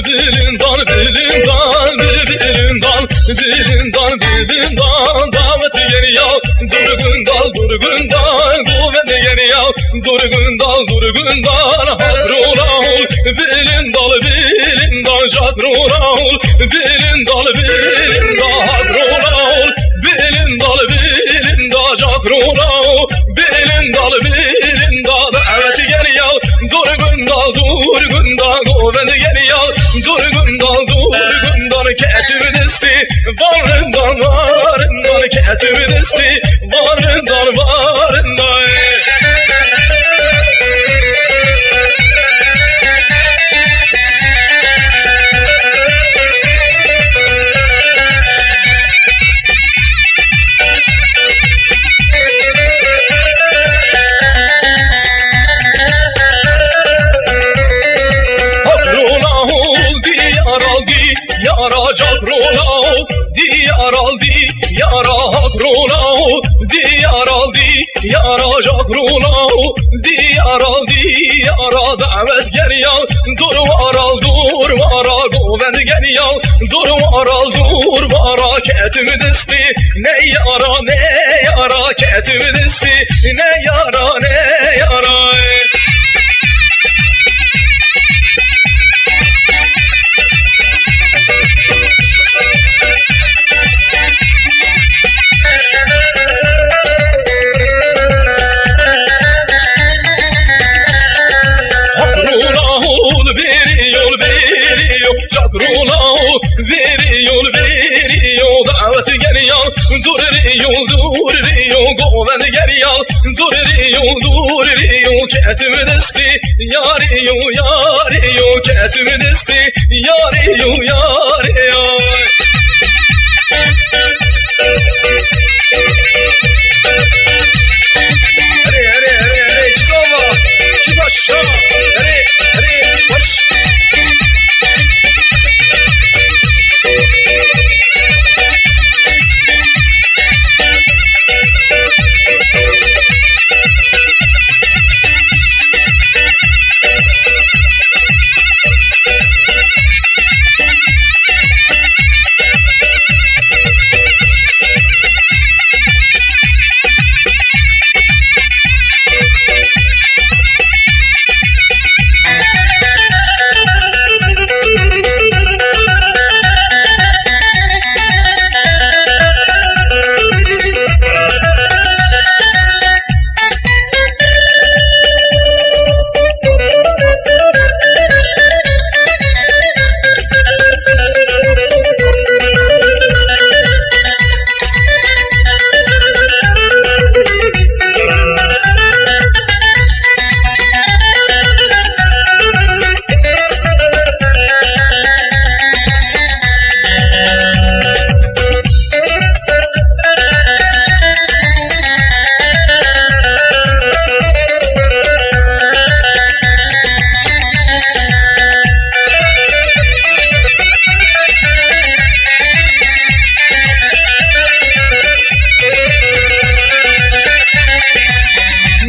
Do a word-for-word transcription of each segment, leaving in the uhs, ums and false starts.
Bilindan, bilindan, bil-, bilindan, bilindan, bilindan, davet geliyor. Durgundan, durgundan, govend geliyor. Durgundan, durgundan, hakrona ol. Bilindal, bilindan, cakrona ol. Bilindal, bilindan, hakrona ol. Bilindal, bilindan, cakrona ol. Bilindal, bilindan, davet geliyor. Durgundan, durgundan, govend geliyor. Durgundan, durgundan, ketim desti. Varından, varından, ketim desti. Varından, varından. Hakrona ol, diyar al, diyara, cakrona ol, diyar al, diyara, hakrona ol, diyar al, di- Yara, cakrona ol, diyara, diyara, davet geliyor. Dur varal, dur vara, govend geliyor. Dur varal, dur vara, ketim desti. Ne yara, ne yara, ketim desti. Ne yara, ne yara. Hakrona ol, beri yol, beri yol, cakrona ol, beri yol, beri yol, davet geliyor. Dur yol, dur yol, govend geliyor. Dur yol, dur yol, ketim desti. Yar yo, yar yo, ketim desti. Yar yo, yar yo. Erê, erê, erê, erê, çi zava, çi başa, erê, erê, baş.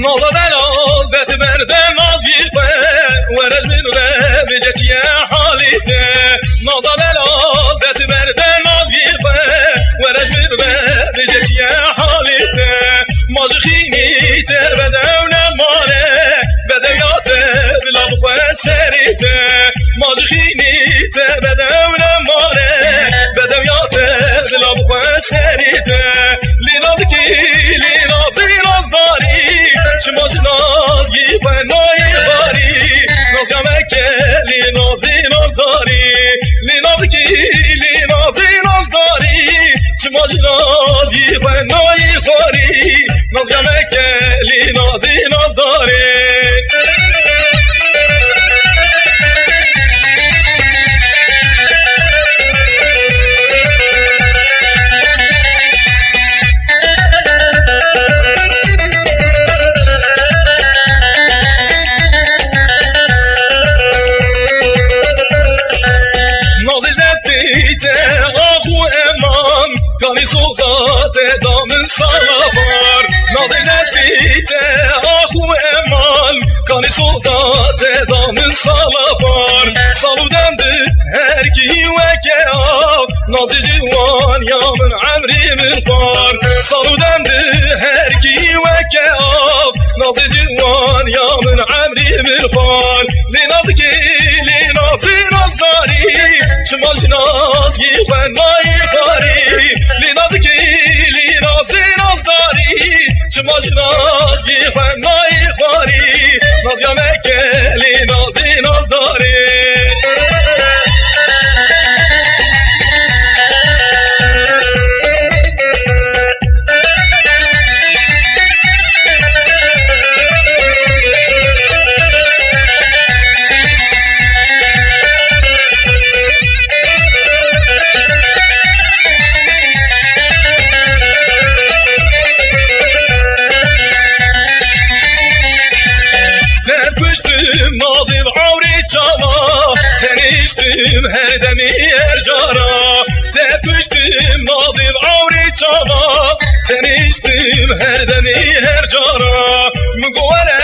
Naza delal, bet berde nazî xwe, were ji min re bêje çi ye halî te. Naza delal, bet berde nazî xwe, were ji min re bêje çi ye halî te. Ma ji xînî te bedew nemane, bedewiya te bila bixwe serê te. Ma ji xînî te bedew nemane, bedewiya te bila bixwe serê te. Lê nazikî, lê nazî nazdarî, çima ji nazî xwe nayê xwarî. Naziya me ke, lê nazî nazdarî, lê nazikî, lê nazî nazdarî, çima ji nazî xwe nayê xwarî. Naziya me ke, lê nazî nazdarî. Nazê ji destê te, ax û eman, kanî soza te da min sala bar. Nazê ji destê te, ax û eman, kanî soza te da min sala bar. Sal û dem Her kî weke av, nazê ciwan ya min emrê min xwar. Sal û dem di her kî weke av, nazê ciwan ya min emrê min xwar. Lê nazikê, lê nazê nazdarî, çima ji naziyê xwe nayê xwarî? Lê nazikê, lê nazê nazdarî, çima ji naziyê xwe nayê xwarî? Naziya me ke lê nazê nazdarê. Tev kuştim nazê bi awrê çava, teniştim her demê her cara. Tev kuştim nazê bi awrê çava, teniştim her demê her cara. Min got were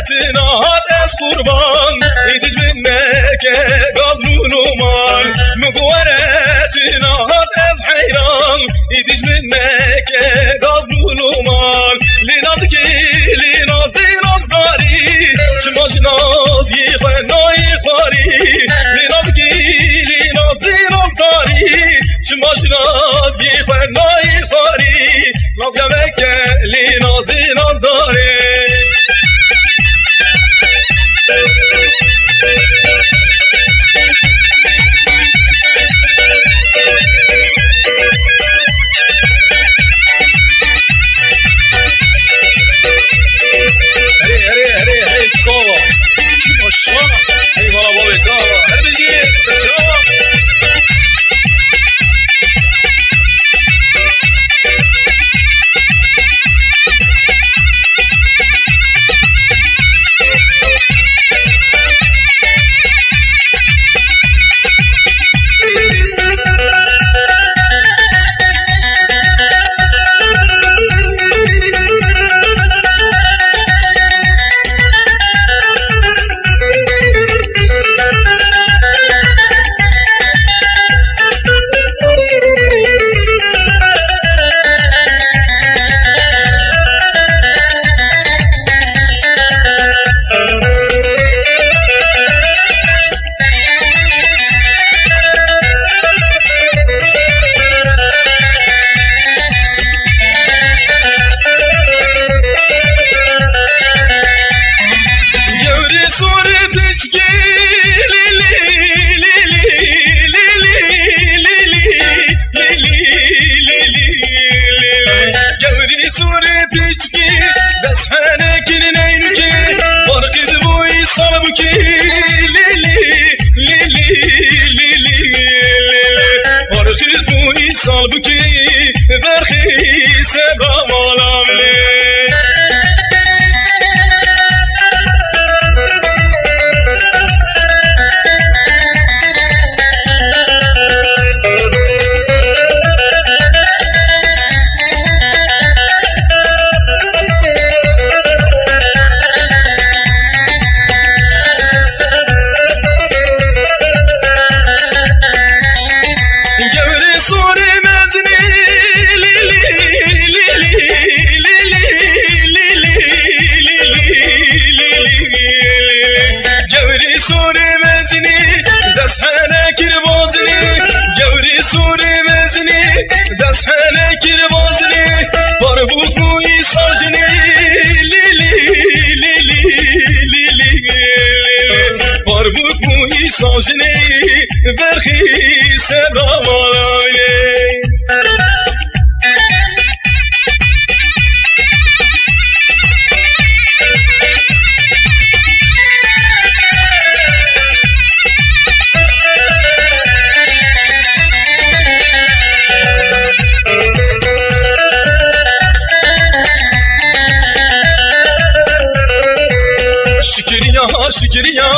tu nahat ez qurban, ê dijmin meke gaz bû noman. Min got were tu nahat ez heyran, ê dijmin meke gaz bû noman. Lê nazikê, lê nazê nazdarî, çima ji naziyê xwe nayê xwarî? Lê nazikê, lê nazê nazdarî, çima ji naziyê xwe nayê xwarî? Naziya me ke lê nazê nazdarê. Herê, herê, herê, herê, sava. Kî başa? Hey, bala bavê ta. Her bijî, seça. Gewrê sorê piçkê, lî, lî, lî, lî. Gewrî sûrê piçkî, dest hene kir neynûkê, barqîz bûyî salbûkê, lî, lî, lî, lî. Barqîz bûyî salbûkê, berxî sebra mala min ê. Gewrê sorê mezinî, lî, lî, lî. Gewrî sorê mezinî, dest hene kir bozinî. Gewrî sorê mezinî, dest hene kir bozinî. Barbûk bûyî sajinî, lî, lî, lî, lî. Barbûk bûyî sajinî, berxî sebra mala min ê. Şikiriya, şikiriya,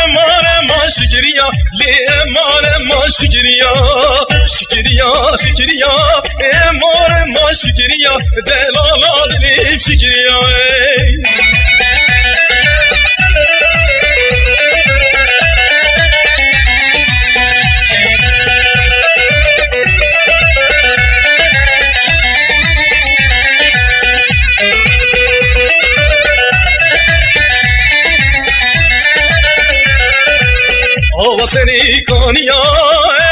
eman, eman, şikiriya. Lê eman, eman şikiriya, şikiriya, şikiriya. Eman, eman şikiriya, delala dilê şikiriya, ey. Ya,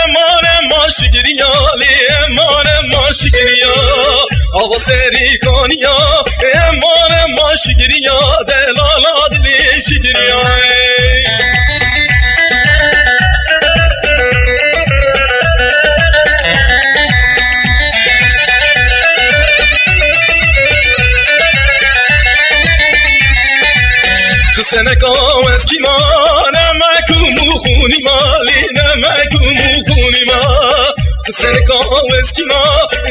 eman, eman şikiriya, lê eman, eman şikiriya. Ava serî kaniya, eman, eman şikiriya, delala dilê şikiriya. Xiseneka weskî ma, ne me ku mû xûnî ma, lê ne me ku mû xûnî ma. Xiseneka weskî ma,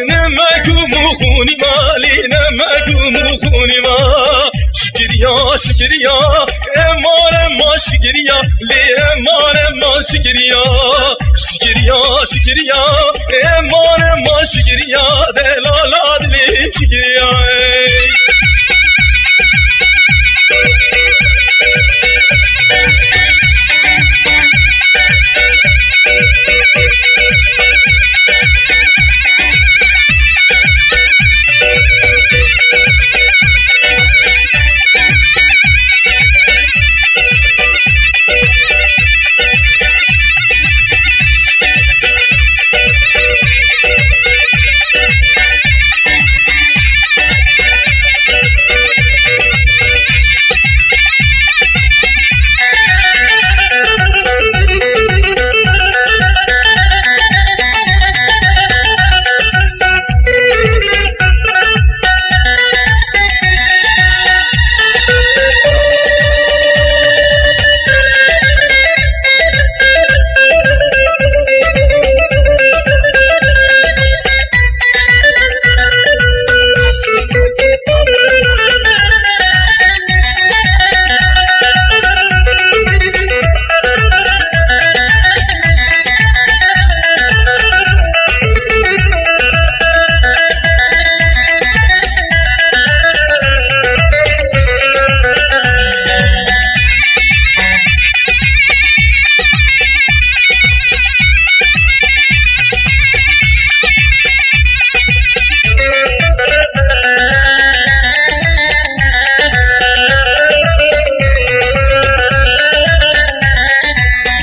ne me ku mû xûnî ma, lê ne me ku mû xûnî ma. Şikiriya, şikiriya, eman, eman şikiriya, lê eman, eman şikiriya. Şikiriya, şikiriya, eman, eman şikiriya, delala dilê şikiriya.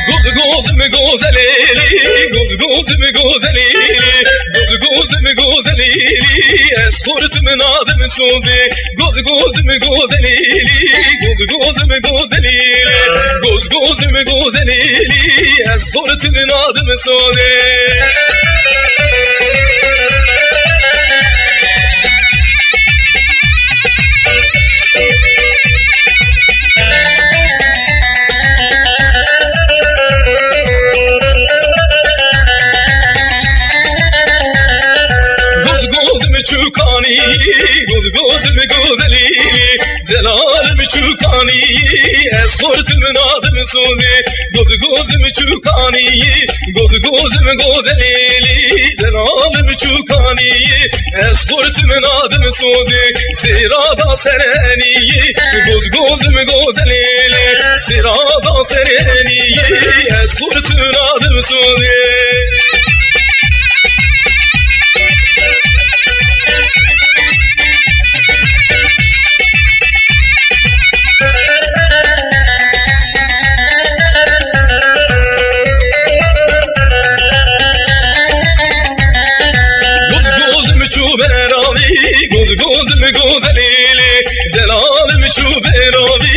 Goz goz mi gozelê lî, goz goz mi gozelê lî, goz goz mi gozelê lî, ez xurt min adim sozê. Goz goz mi gozelê lî, goz goz mi gozelê lî, goz goz mi gozelê lî, ez xurt min adim sozê. Goz goz mi çûkanî, goz goz mi gozelî, zelal mi çûkanî, ez xurt min adim sozê. Goz goz mi çûkanî, goz goz mi gozelî, zelal mi çûkanî, ez xurt min adim sozê. Sêra da serenî, goz goz mi gozelî, sêra da serenî, ez xurt min adim sozê. Goz goz mi çû beravî, goz goz mi gozelî, zelal mi çû beravî,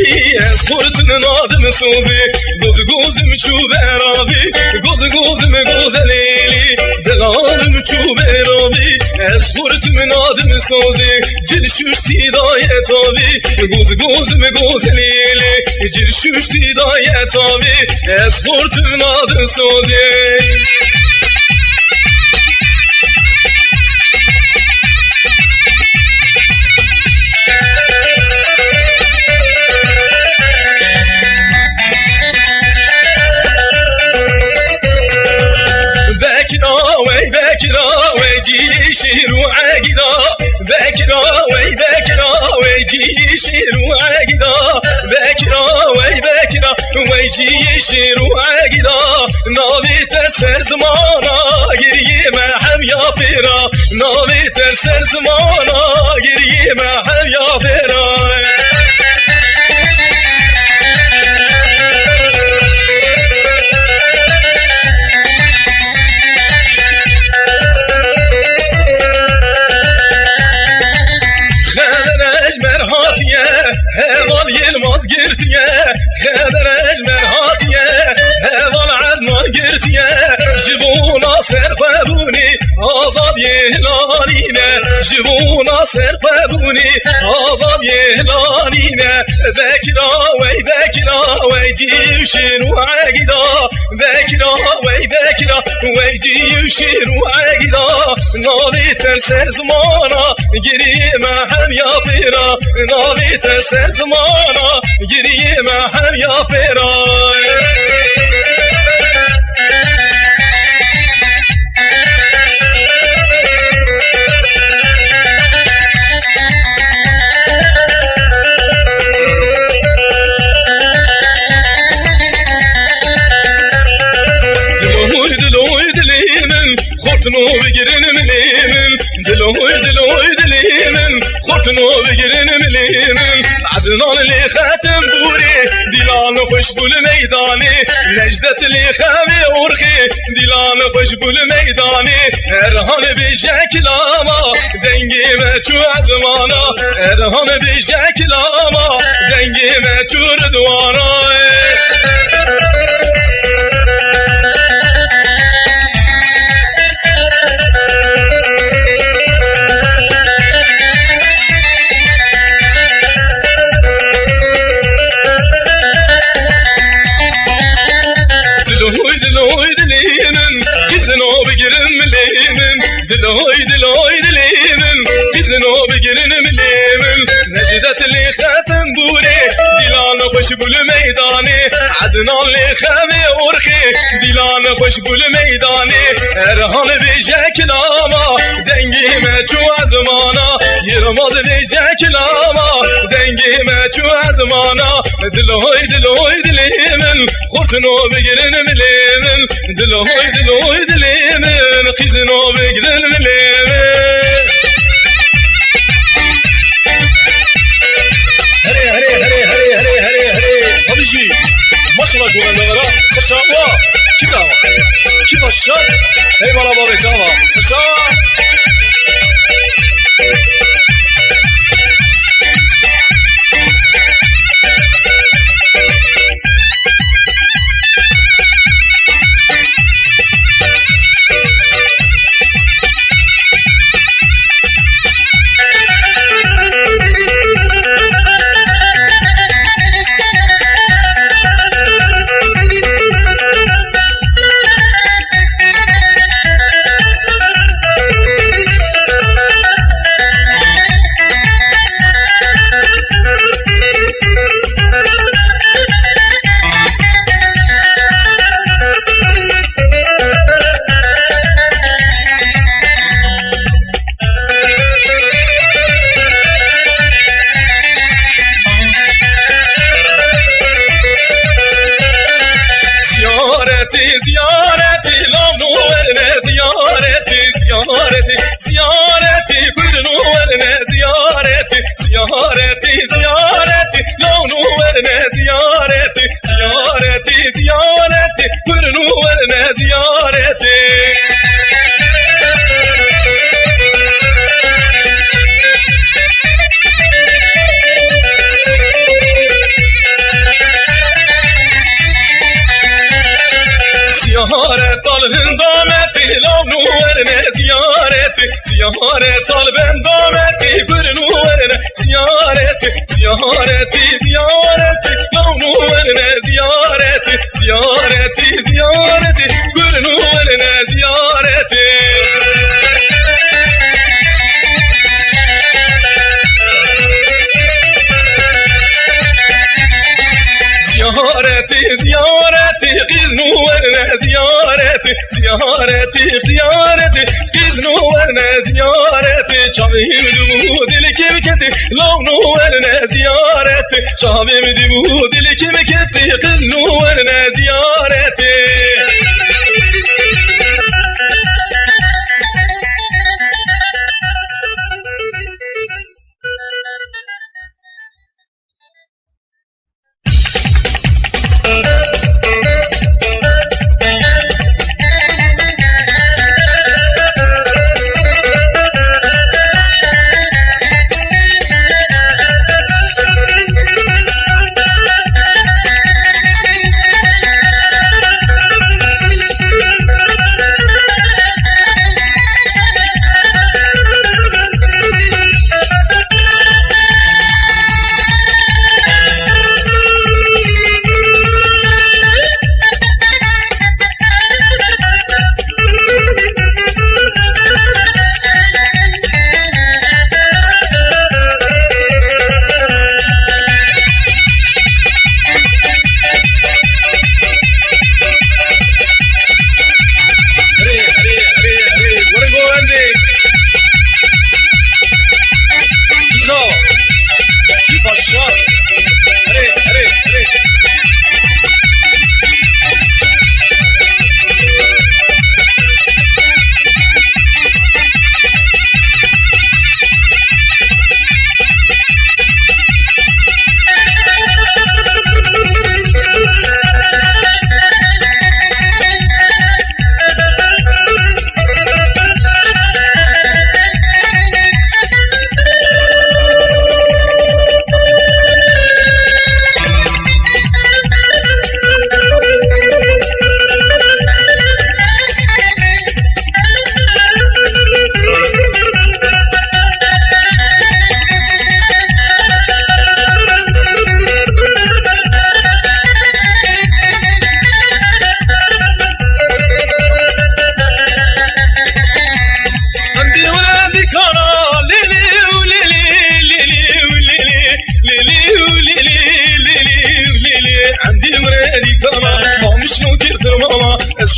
ez xurt min adim sozê. Goz goz mi çû beravî, goz goz mi gozelî, zelal mi çû beravî, ez xurt min adim sozê. Cil şuştî daye tavî, goz goz mi gozelî, cil şuştî daye tavî, ez xurt min adim sozê. Bekira wey, bekira wey, cî şîr û egîna. Bekira wey, bekira wey, cî şîr û egîna. Bekira wey, bekira wey, cî şîr û egîna. Navê te ser zimana giriyê me hemya pêra. Navê te ser zimana giriyê me hemya pêra. Serxwebûnê azadiyê hilalîne, ji bona serxwebûnê azadiyê hilalîne. Bekira wey, bekira wey, cî û şêr û egîda. Bekira wey, bekira wey, cî û şêr û egîda. Navê te ser zimana, giriyê me hemiya pêra. Navê te ser zimana, giriyê me hemiya pêra. Diloy, diloy, dilê min, xortino bigirin milê min. Diloy, diloy, dilê min, xortino bigirin milê min. Ednan lê xetim bûrê, dîlan xweş bû li meydanê. Necdet lê xemê orxê, dîlan xweş bû li meydanê. Erhan bêje kilama, dengê me çû ezmana. Erhan bêje kilama, dengê me çû ridwana. Diloy, diloy, dilê min, qîzino bigirin milê min. Diloy, diloy, dilê min, qîzino bigirin milê min. Necdet lê xetim bûrê, dîlan xweş bû li meydanê. Ednan lê xemê orxê, dîlan xweş bû li meydanê. Erhan bêje kilama, dengê me çû ezmana. Yilmaz bêje kilama, dengê me çû ezmana. Diloy, diloy, dilê min, xortino bigirin milê min. Diloy, diloy, dilê min, qîzino bigirin milê min. Herê, herê, herê, herê, herê, herê, herê. Habijî. Maşallah, govendavera. Sirça wa. Kî zava? Kî başa? Eyvallah babê, tamam. Sirça. Ziyaretî, ziyaretî, law nû werne, ziyaretî, ziyaretî, ziyaretî, kurd nû werne, ziyaretî, ziyaretî, ziyaretî, law nû werne, ziyaretî, ziyaretî, ziyaretî, kurd nû werne, ziyaretî. Ziyaret al hindametî, law nû werne ziyaretî. Ziyaret al bendametî, kurd nû werne ziyaretî. Ziyaretî, ziyaretî, law nû werne ziyaretî. Ziyaretî, ziyaretî, kurd nû werne ziyaretî. Ziyaretî, ziyaretî, qîz nû werne ziyaretî. Ziyaretî, ziyaretî, qîz nû werne ziyaretî. Çavê min dibû dilkê min ketî, law nû werne ziyaretî. Çavê min dibû dilkê min ketî, qîz nû werne ziyaretî.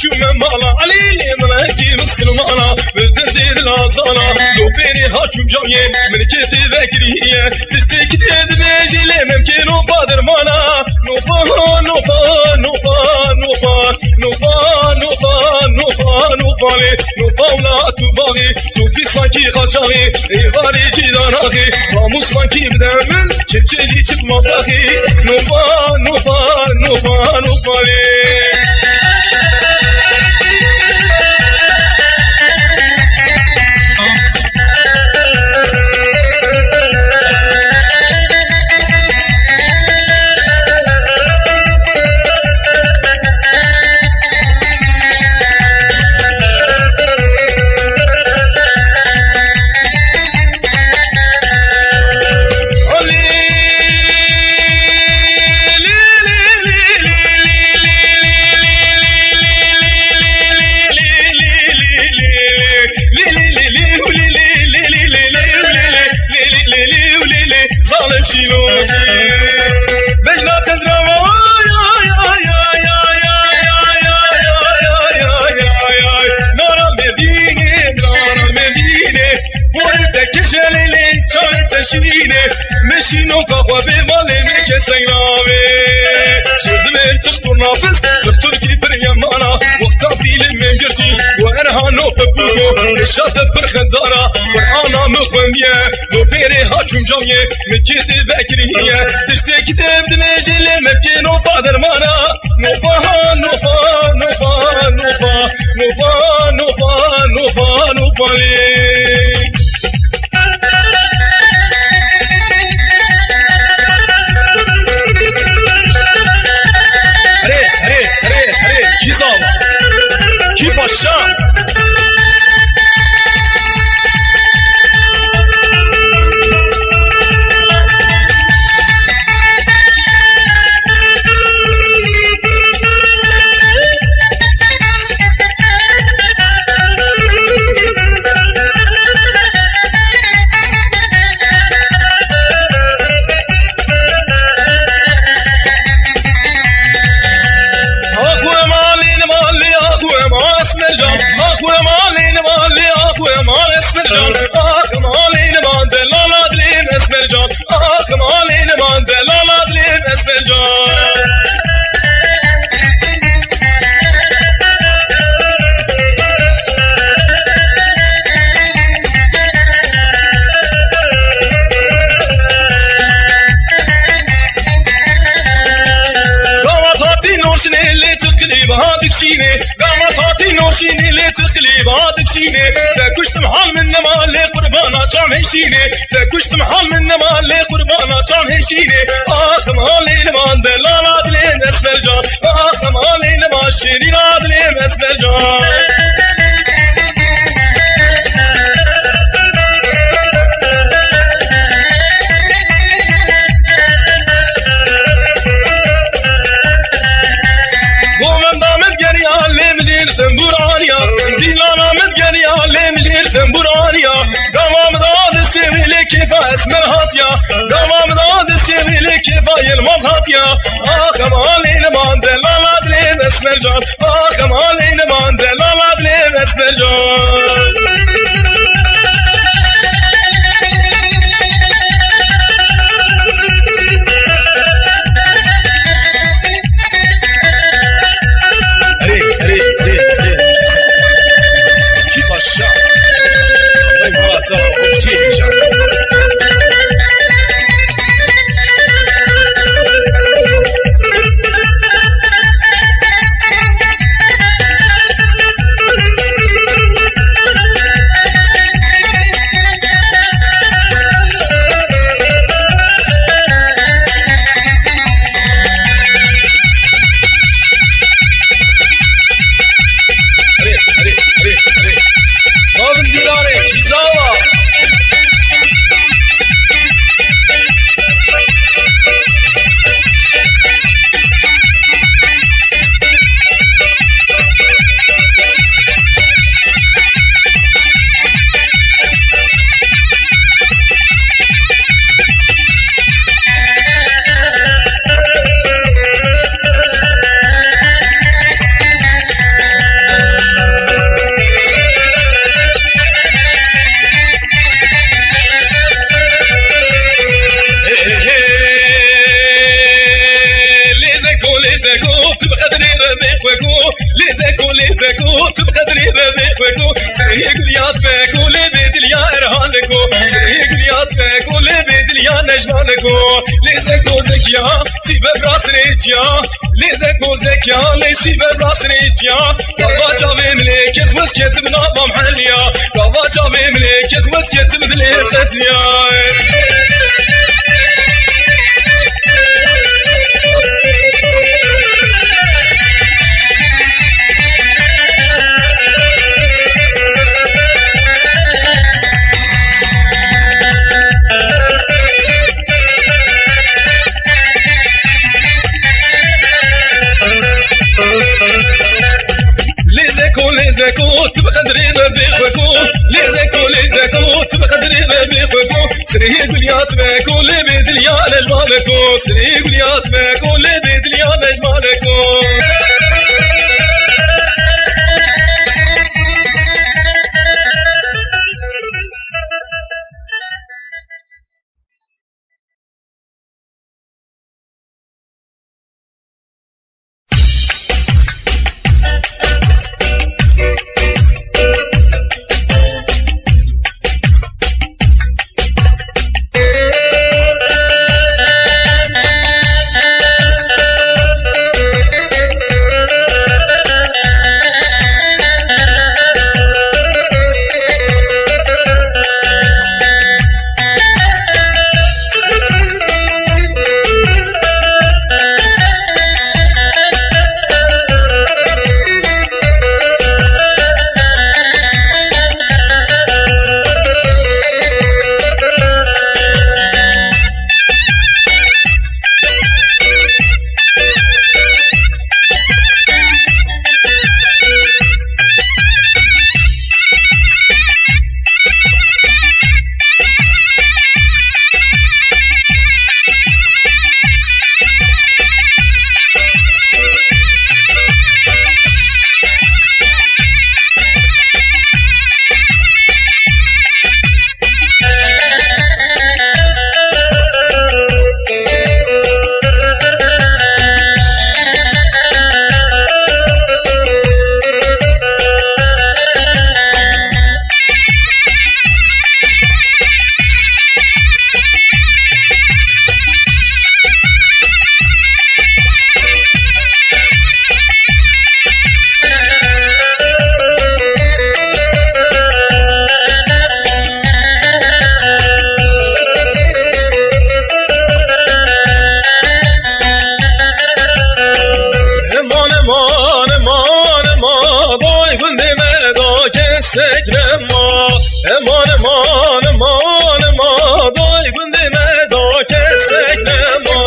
Çûme mala Elî lê min hekî misilmana, bi derdê dila zana, do pêrê ha çûm cayê, min kê tê vekiriye, tiştê ki tê dibêjî lê min kê nofa dermana. Nofa, nofa, nofa, nofa, nofa, nofa, nofa, nofa lê, nofa wila tu bavê, tu fî sankî xaçaxê, êvarê cî danaxê, ramû sankî bide min, çepçe jî çiqma taxê. Nofa, nofa, nofa, nofa lê. Zalim şîno. Bejna tezra vay, ay, ay, ay. Nara Medîne, nara Medîne. Borê te kijelê lê, çavê te şîne. Meşîno ka xwe bê malê me kesek navê. Şurdimê tixtur nafis, tixtur kî pir yemana. Wexta fîlim me girtî, we erha no pepugo. Eşate pir xedara, Qur'ana min xwendiye. No pêrê ha çûm cayê, min kê tê vekiriye. Tiştê ki tê dibêjê lê me kê nofa dermana. Nofa, nofa, nofa, nofa, nofa, nofa, nofa, nofa lê. Herê, herê, herê, herê, kî zava? Kî paşa? Ax we malê li malê, ax we ma Esmercan. Ax we malê li malê, ax we ma Esmercan. Ax malê li ma delala dilê Esmercan. Ax malê li ma delala dilê Esmercan. Gava tatî noşinê lê tiqilî baha dikşînê. Gava tatî noşinê lê tiqilî baha dikşînê. Te kuştim hal min nema lê qurbana çam hêşînê. Te kuştim hal min nema lê qurbana çam hêşînê. Ax malê li ma delala dilê Esmercan. Ax malê li ma şêrîna dilê Esmercan. Govenda min geriya lê min jêr tembûr aniya. Dîlana min geriya lê min jêr tembûr aniya. Gava min da destê wê lê kêfa Esmer hatiya. Gava min da destê wê lê kêfa Yilmaz hatiya. Ax malê li ma delala dilê Esmercan. Ax malê li ma delala dilê Esmercan. Erê, erê, erê, erê. Kî paşa? Vay, vay, vay, vay. Erê, erê, erê, erê. Babin dîlanê, îzawa. Bebê xwe ku, sirê guliyat be ku, lê bê diliya Erhan ku, sirê guliyat be ku, lê bê diliya Necman ku. Lê zeko zekiya, sîbe bra sirê çiya. Lê zeko zekiya, lê sîbe bra sirê çiya. Gava çavê milê ket wez ketim nabam heliya. Gava çavê milê ket wez ketim dilê xetiya. Lê zeko, lê zeko, tu bi qedrê me bê xwe ko. Lê zeko, lê zeko, tu bi qedrê me bê xwe ko. Sirê guliyat me ko, lê bê diliya Necma me ko. Sirê guliyat me ko, lê bê diliya Necma me ko. Eman, eman, eman, eman, doy gundê me da kesek nema. Eman, eman, eman, eman, doy gundê me da kesek nema.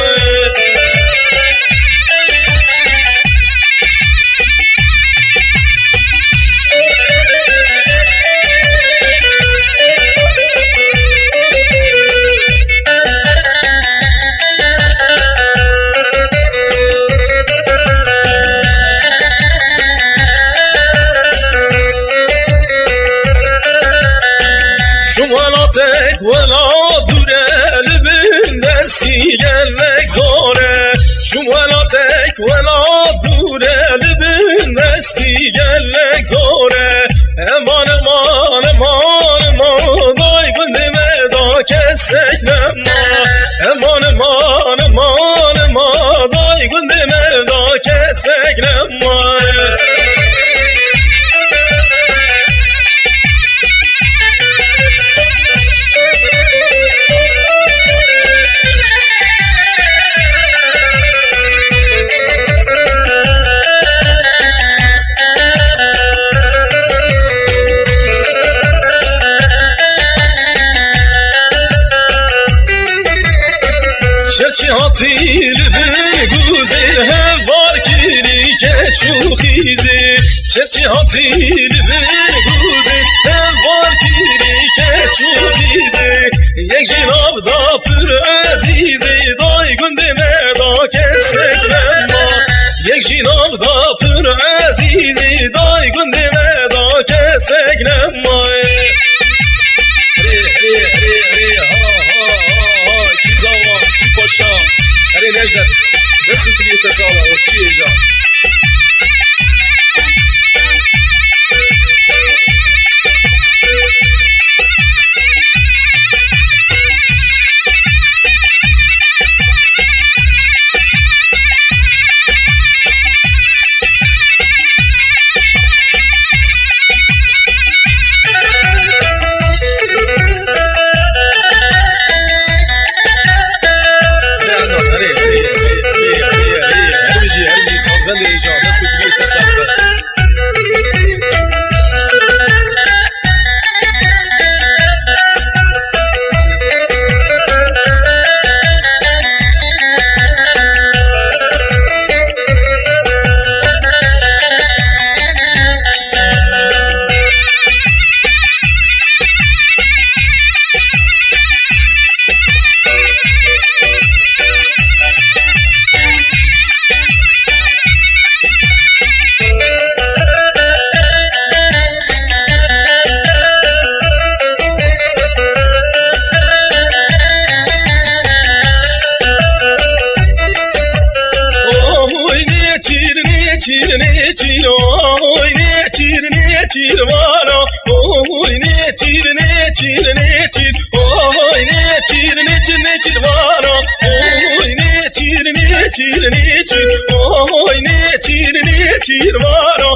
Çûm welatek welat dûr e, li bin destî gelek zor e. Çûm welatek welat dûr e, li bin destî gelek zor e. Eman, eman, eman, eman, doy gundê me da kesek nema. Eman, eman, eman, eman, doy gundê me da kesek nema. Şerçî hatî li bin guzê hevar kirî keç û xîzê. Şerçî hatî li bin guzê hevar kirî keç û xîzê. Yek jî nav da pir ezîzê, day gundê me da kesek nema. Yek jî nav da pir ezîzê, day gundê me da kesek nema. Herê, herê, herê, herê, ha, ha, ha, ha, kî zawa, kî paşa. Herê Necdet, dest û tiliyê te sala, wekçiyê ja. Çîrvana, oy nêçîr, nêçîr, nêçîr, oy nêçîr, nêçîr, nêçîrvana, oy nêçîr, nêçîr, nêçîr, oy nêçîr, nêçîrvana,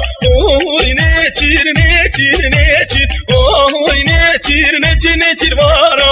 oy nêçîr, nêçîr, nêçîr, oy nêçîr, nêçîr, nêçîrvana.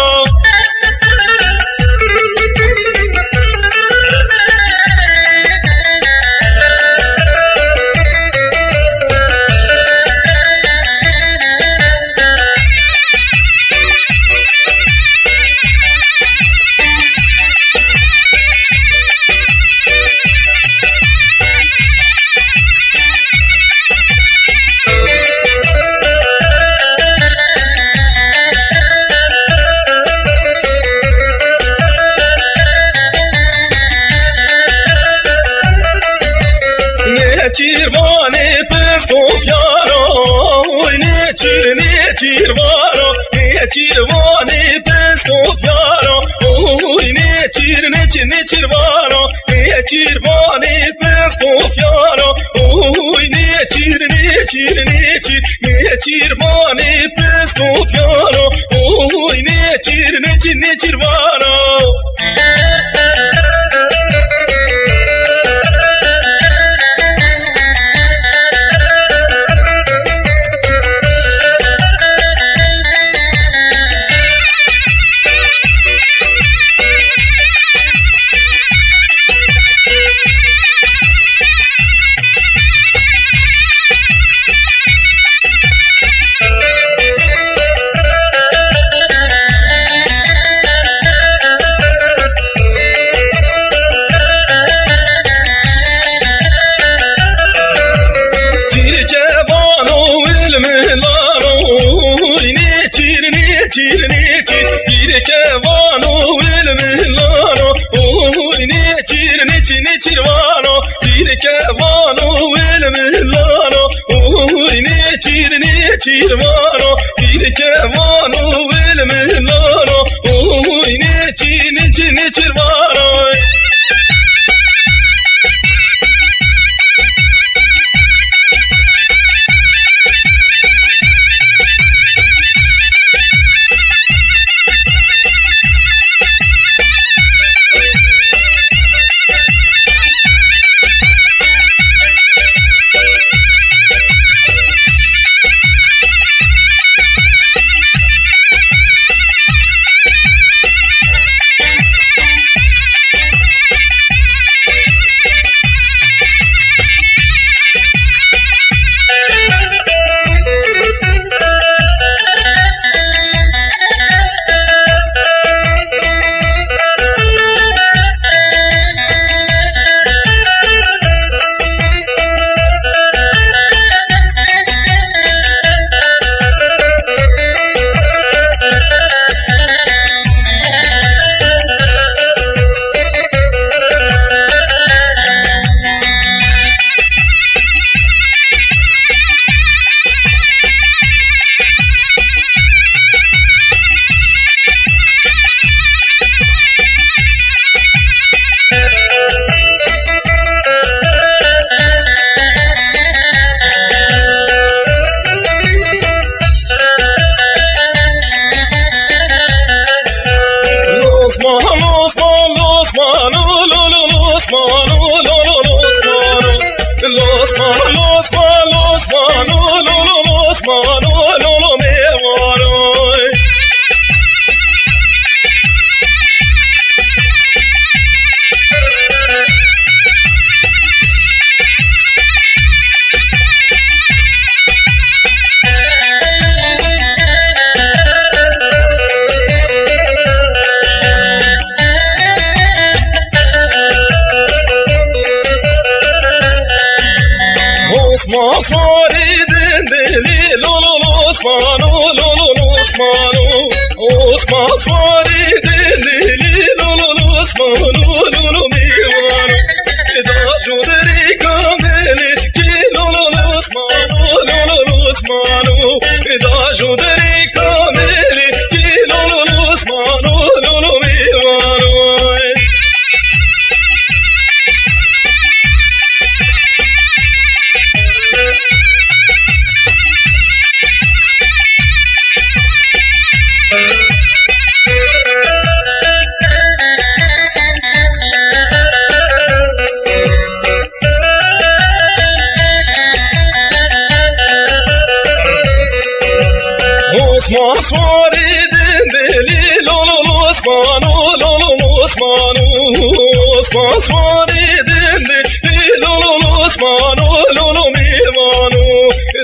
Nêçîrvanê piskofyana, oy nêçîr, nêçîrvana, nêçîrvanê piskofyana, oy nêçîr, nêçîr, nêçîrvana, nêçîrvanê piskofyana, oy nêçîr, nêçîr, nêçîr, nêçîrvanê piskofyana, oy nêçîr, nêçîr, nêçîrvana. Çîrkevano wilmilano, oy nêçîr, nêçîr, nêçîr, çîrkevano wilmilano, oy nêçîr, nêçîr, nêçîrvano, çîrkevano wilmilano, oy nêçîr, nêçîrvano, çîrkevano wilmilano, oy nêçîr, nêçîr, nêçîrvano. Losman, losman, losman, lo, lo, lo, losman, lo, lo, lo, losman, lo. Losman, losman, losman, lo, lo, lo, losman, lo, lo, lo, me, wa, lo. Osman Faridin dili, lo, lo, lo, Osman, lo, lo, lo, lo, Osman, lo. Osman Faridin dili, lo, lo, lo, Osman, lo, lo, lo, mi, wa, lo. Da jo derê kamilî, ki, lo, lo, lo, Osman, lo, lo, lo, lo, Osman, lo. Da jo derê kamilî, ki, lo, lo, lo, Osman, lo, lo, lo, mi, wa, lo. Maswarî dindilî lo lo lo Osmano, lo lo lo Osmano. Maswarî dindilî lo lo lo Osmano, lo lo mîvano.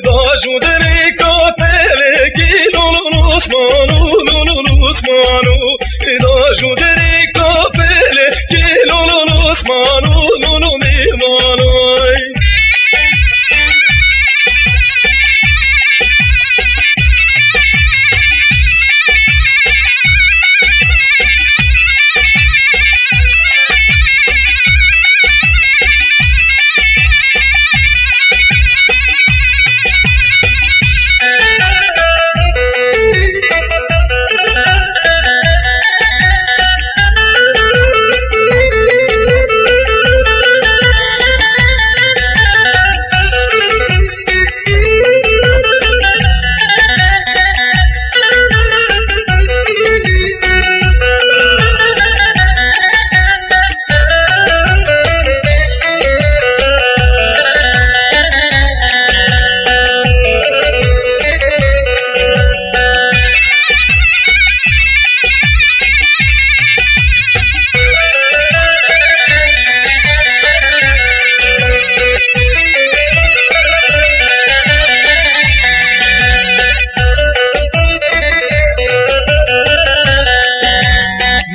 Da jû derê kafelekî lo lo lo Osmano, lo lo lo Osmano. Da jû derê kafelekî lo lo lo Osmano, lo lo mîvano.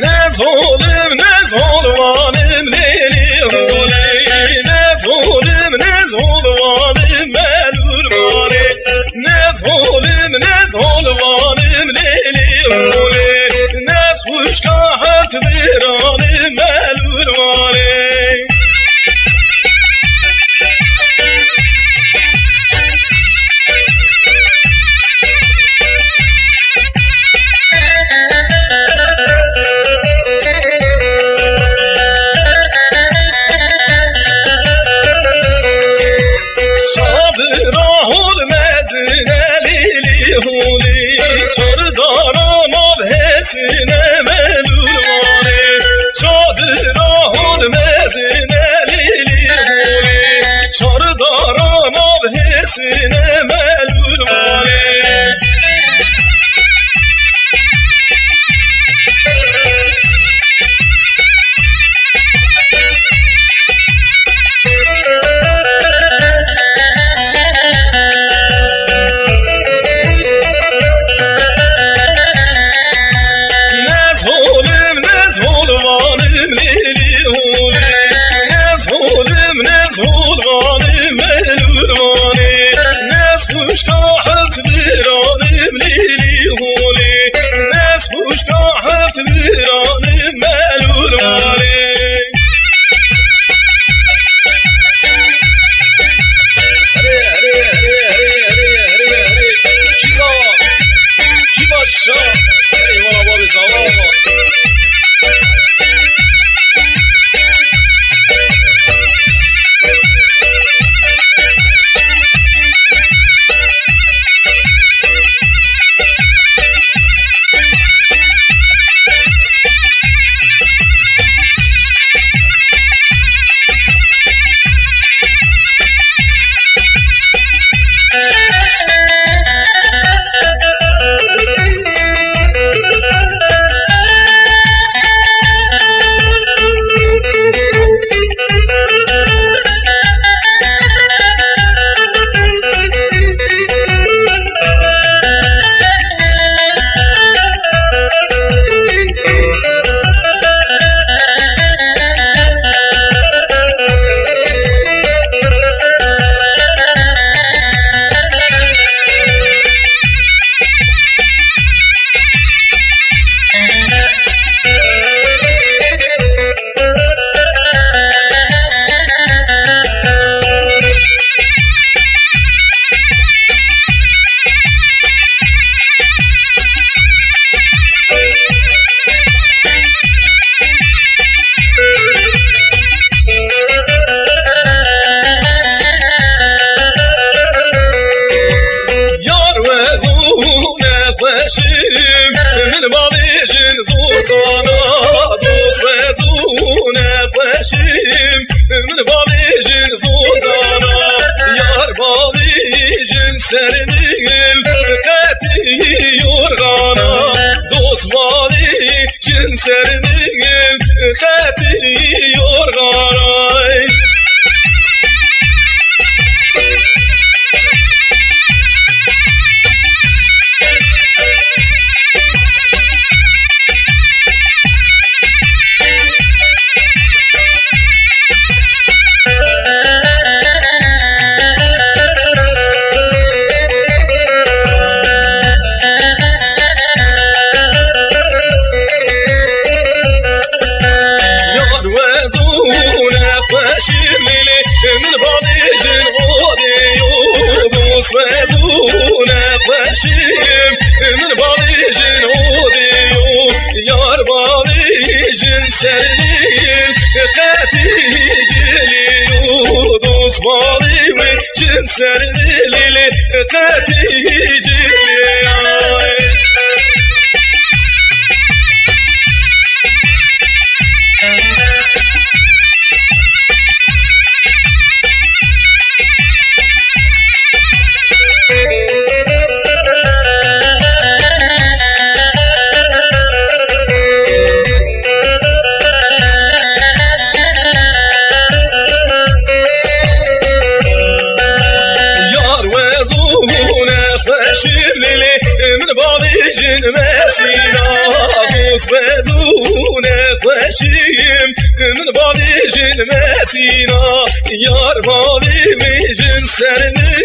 Ne zolim, ne zolvanim, lê lê holê. Ne zolim, ne zolvanim, melûr malê. Ne zolim, ne zolvanim, lê lê holê. Ne xwişka heft biranim, melûr malê. Çadira hol mezine lîlî holî, çardara nav hêsine melûr malê. Çadira hol mezine lîlî holî, çardara nav hêsine melûr malê. Serinin qetî yorgaray. Yar wezû nexweşî lêlê, min bavêjin odê yo. Dost wezû nexweşî, min bavêjin odê yo. Yar bavêjin serlêlên qetî cilê yo. Dost bavê wê Jin ser lê lê qetî cilê. Yar wezû nexweşî lê lê, min bavêjin mesîna. Dost wezû nexweşî, min bavêjin mesîna. Yar bavêjin ser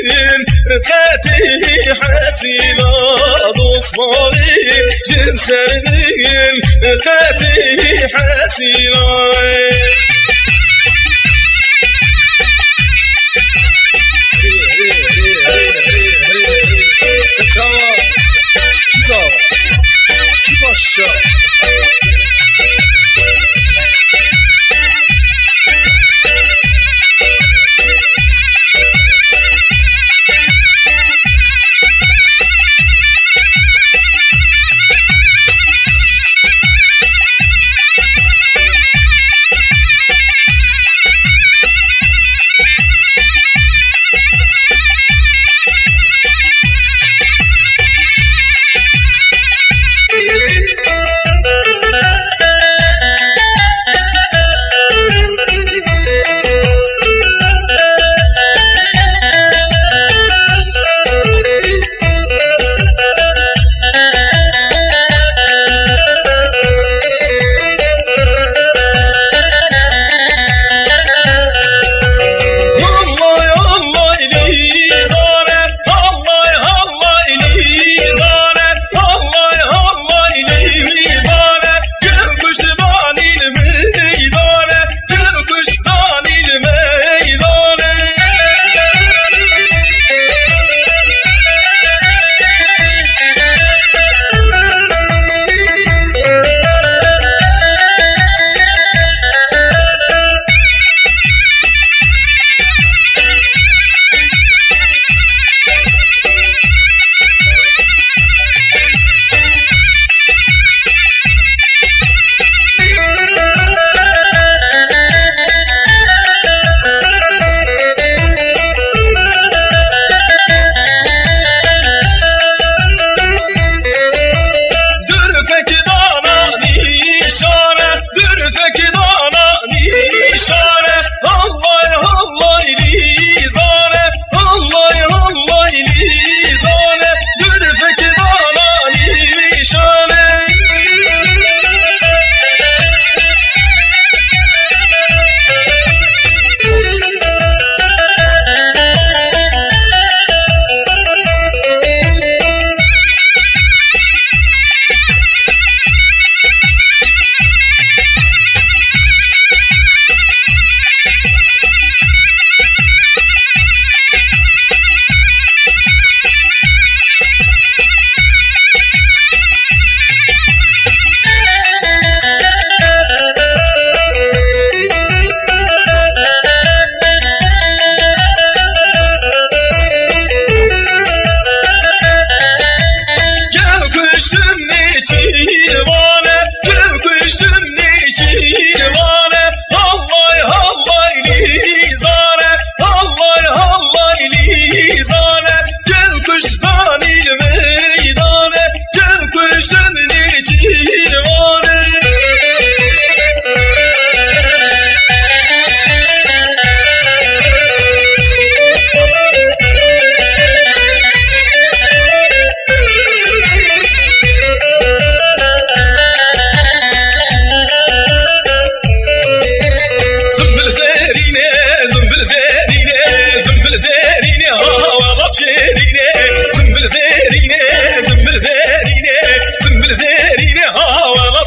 min qetî hesîna. Dost bavêjin ser min qetî hesîna. Seçawa. Kiza. Kibaşa.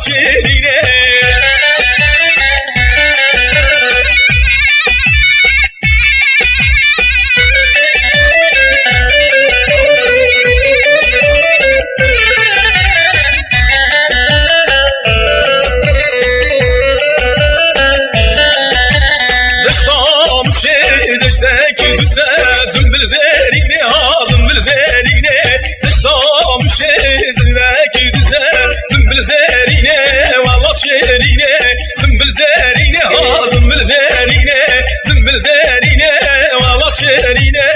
şêrînê. Dişta muşê diştekî duze, zimbil zêrînê ha, zimbil zêrînê. Dişta muşê zindekî duze, zimbil zêrînê, wela şêrînê. Zimbil zêrînê ha, zimbil zêrînê, zimbil zêrînê, wela şêrînê.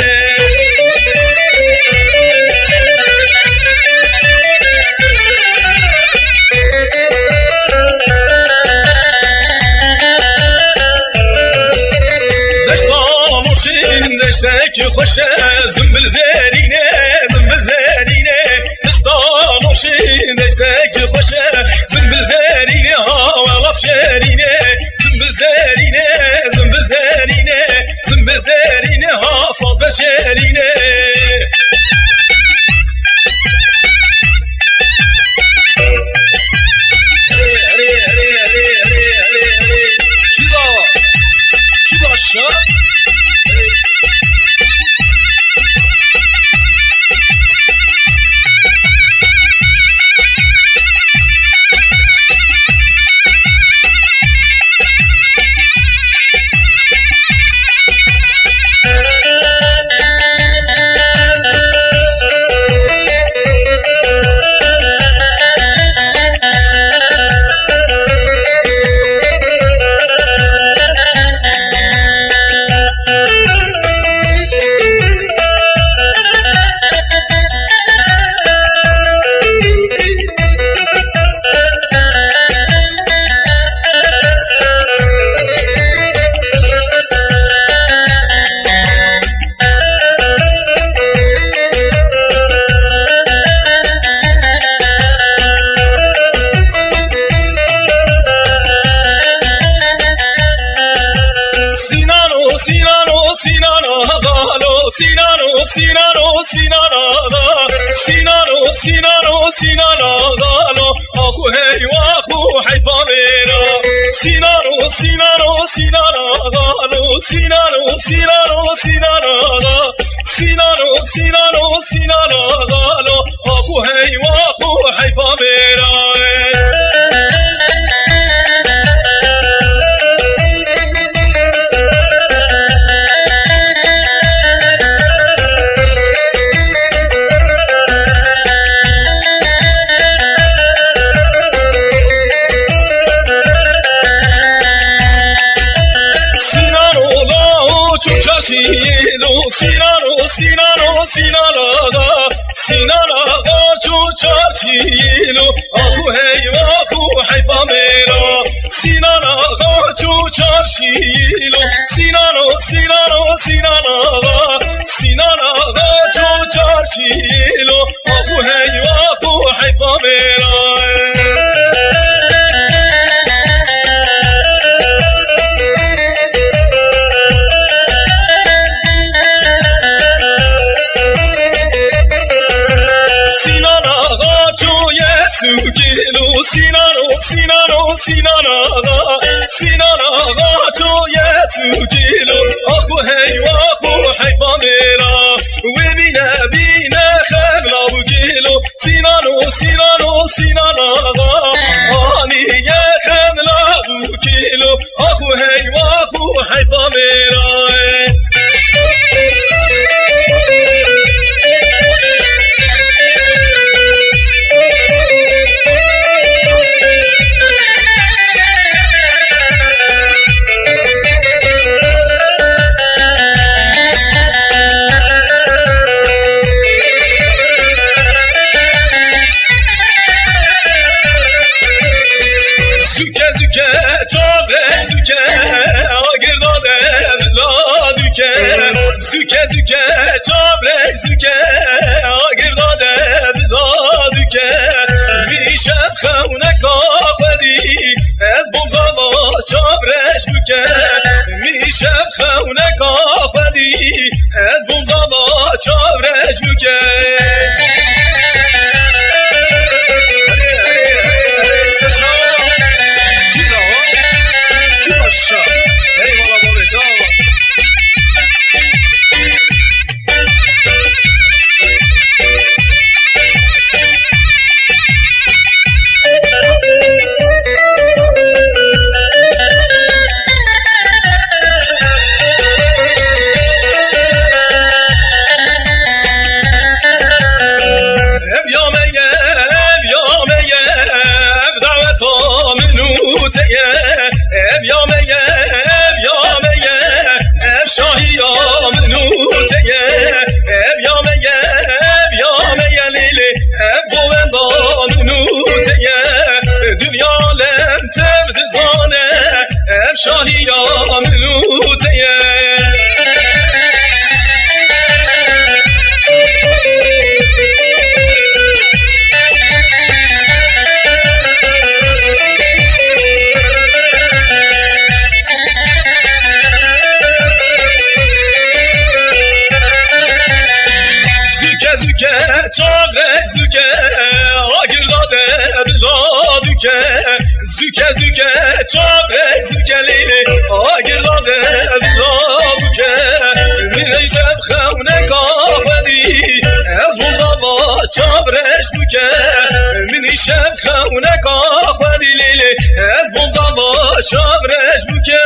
Deşta Mûşîn deştekî xweş e, zimbil zêrînê, zimbil zêrînê. Dişta Mûşîn deştekî xweş e, zimbil zêrînê ha, welat şêrînê. Zimbil zêrînê, zimbil zêrînê, zimbil zêrînê ha, saz ve şêrînê. Herê, herê, herê. Kî ba, kî ba şa? Sînano, Sînano, Sînana galo, Sînano, Sînano, Sînana ga, Sînano, Sînano, Sînana galo, axu hey, waxu heyfa mêra. Sînano, Sînano, Sînana galo, Sînano, Sînano, Sînana ga, Sînano, Sînano, Sînana galo, axu hey, waxu heyfa mêra. Sînano, Laho, Çûçaşî, Sînano, Sînano, Sînana ga, Sînana ga, Çûçaşî, Axu hey, axu heyfa mêra. Sînana ga, Çûçaşî, Sînano, Sînano, Sînana ga, Sînana ga, Çûçaşî, axu hey, axu heyfa mêra. Sînan Axa çûye sûkîlo, Sînano, Sînano, Sînan Axa, Sînan Axa çûye sûkîlo, axu hey, axu heyfa mêra, wê bîne, bîne xemla bûkîlo, Sînano, Sînano, Sînan Axa, aniye xemla bûkîlo, axu hey, axu heyfa mêra. Zûke, zûke, çavrek zûke, agirda de bila dûke. Zûke, zûke, çavrek zûke, agirda de bila dûke. Mîşem xewneka xwedî, ez bom zava çavrek bûke. Mîşem xewneka xwedî, ez bom zava çavrek bûke. Seşa. Şahiya min û te ye. Zûke zûke çavreş zûke, agirda de bila dûke. Zûke zûke çavreş zûke lêlê, agirda de bila dûke. Min ey şev xewneka xwedî, ez bûm zava çavreş dûke. Min ey şev xewneka xwedî lêlê, ez bûm zava çavreş dûke.